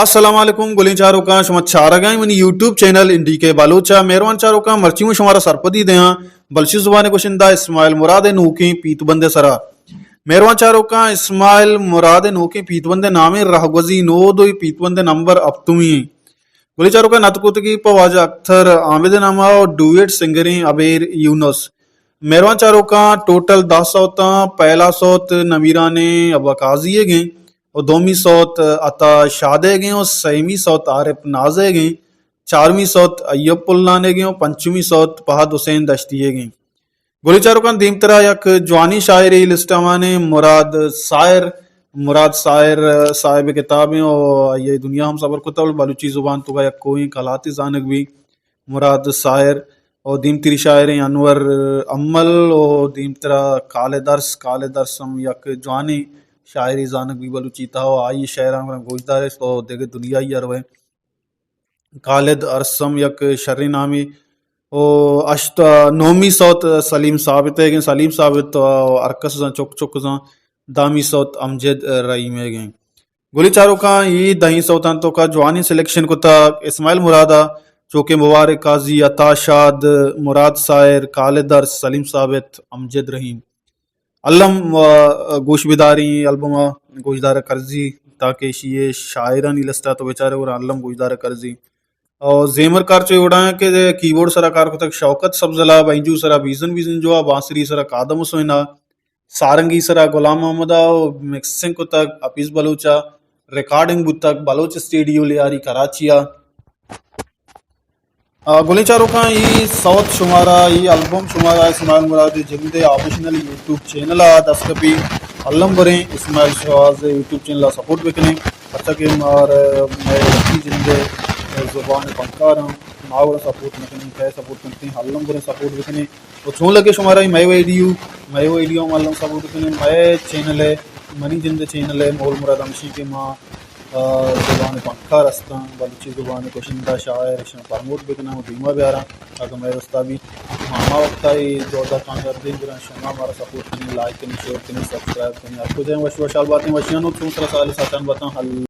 السلام علیکم گلیں چاروکاں، شما چارگ ءَ منی یوٹیوب چینل این ڈی کے بلوچ ءَ۔ مہروان چاروکاں، مرچی من شمارا سرپدی دیاں بلوچی زبان ءِ گشندہ اسماعیل مراد ءِ نوکیں پیت بند ءِ سرا۔ مہروان چاروکاں، اسماعیل مراد ءِ نوکیں پیت بند ءِ نام ایں رہگوزی نود ءُ پیت بند ءِ نمبر ہپتمی ایں۔ گلیں چاروکاں، نت کتگی پہ واجہ اختر حامد ءِ نام ءَ ءُ ڈویٹ سنگریں ابیر یونس۔ مہروان چاروکاں، ٹوٹل دہ سوتاں، پہلا سوت نمیرانیں ابا قاضی ئیگ ایں ءُ دومی سوت عطا شاد ئیگ ایں ءُ سیمی سوت عارف ناز ئیگ ایں، چارمی سوت ایوب پلان ئیگ ایں ءُ پنچمی سوت فہد حسین دشتی ئیگ ایں۔ گلیں چاروکاں، دیمترا یک جوانیں شاعرے لسٹ ءَ مان ایں، مراد سائر۔ مراد سائر صاحب کتاب ایں ءُ آئی ءِ دنیا ہم سبر کتگ، بلوچی زبان توکا یک کوہیں کلاتے زانگ بی۔ مراد سائر ءُ دیمتری شاعریں انور امل ءُ دیمترا خالد ارس۔ خالد ارس ہم یک جوانیں شاعرے زانگ بی بلوچی تہا ءُ آئی شعراں گوشدار است ءُ دگہ دنیائی ءَ روئے۔ خالد ارس ہم یک شریں نامے۔ ءُ ہشت، نہمی سوت سلیم ثابت ئیگ ایں۔ سلیم ثابت ءَ ہر کس زان، چک چک زان۔ دہمی سوت امجد رحیم ئیگ ایں۔ گلیں چاروکاں، اے دہیں سوتاں توکا جوانیں سلیکشن کتگ اسماعیل مراد ءَ، چوکہ مبارک قاضی، عطا شاد، مراد سائر، خالد ارس، سلیم ثابت، امجد رحیم۔ الم ءَ گوش بداریں، البم ءَ گوشدار کرزی، تاکہ ایشی ءِ شاعرانی لسٹ ءَ تو بچارے گڑا الم گوشدار کرزی۔ ءُ زیمر کار چو اے وڑا ایں کہ کیبورڈ سرا کار کتگ شوکت سبزل ءَ، بینجو سرا بیزن بیزن جو ءَ، بانسری سرا قادم حسین ءَ، سارنگی سرا غلام محمد ءَ ءُ مکسنگ کتگ حفیظ بلوچ ءَ، ریکارڈنگ بوتگ بلوچ اسٹیڈیو لیاری کراچی ءَ۔ آ، گلیں چاروکاں، اے سوت شمارا، اے البم شمارا اسماعیل مراد جند ءِ آپشنل یوٹیوب چینل ءَ دست کپی۔ الم بریں اسماعیل شواز یوٹیوب چینل ءَ سپورٹ بکنیں، پرچا کہ مار مئے وتی جند ءِ زبان ءِ فنکار اَنت، ما وڑا سپورٹ نہ کنیں، کئے سپورٹ کنت؟ الم بریں سپورٹ بکنیں۔ ءُ چون لگے شمارا اے مئے ویڈیو؟ مئے ویڈیو ہم الم سپورٹ کنیں۔ مئے چینل ءِ، منی جند چینل ءِ مول مراد ہمشی کہ ما، آ، زبان ءِ فنکار ہستاں، بلوچی زبان ءِ گشندہ شاعر اشاں پروموٹ بکناں ءُ دیما بیاراں۔ اگاں مئے رستا بی، ما ہما وقتا اے جہد ءَ کامیاب دیں، گڑا شما مارا سپورٹ کنیں، لائک کنیں، شیئر کنیں، سبسکرائب کنیں۔ ہر کجا وش وشحال باتیں، وشیاں ءُ چون سرا سال ساتان باتاں۔